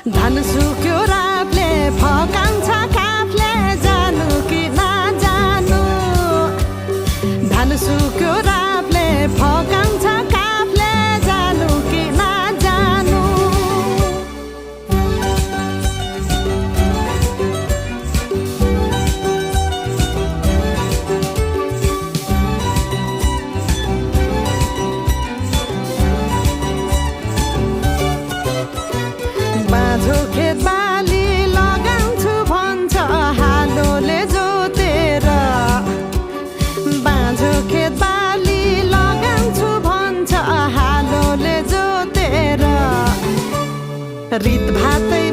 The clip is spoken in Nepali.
धान सुक्यो रातले फकाउँछ काफले जानु कि नजानु धान सुक्यो रातले फकाउँछ काफले जानु कि नजानु बाँझो खेत बाली लगाउँछु भन्छ हालोले जोतेर बाँझो खेत बाली लगाउँछु भन्छ हालोले जोतेर रित भातै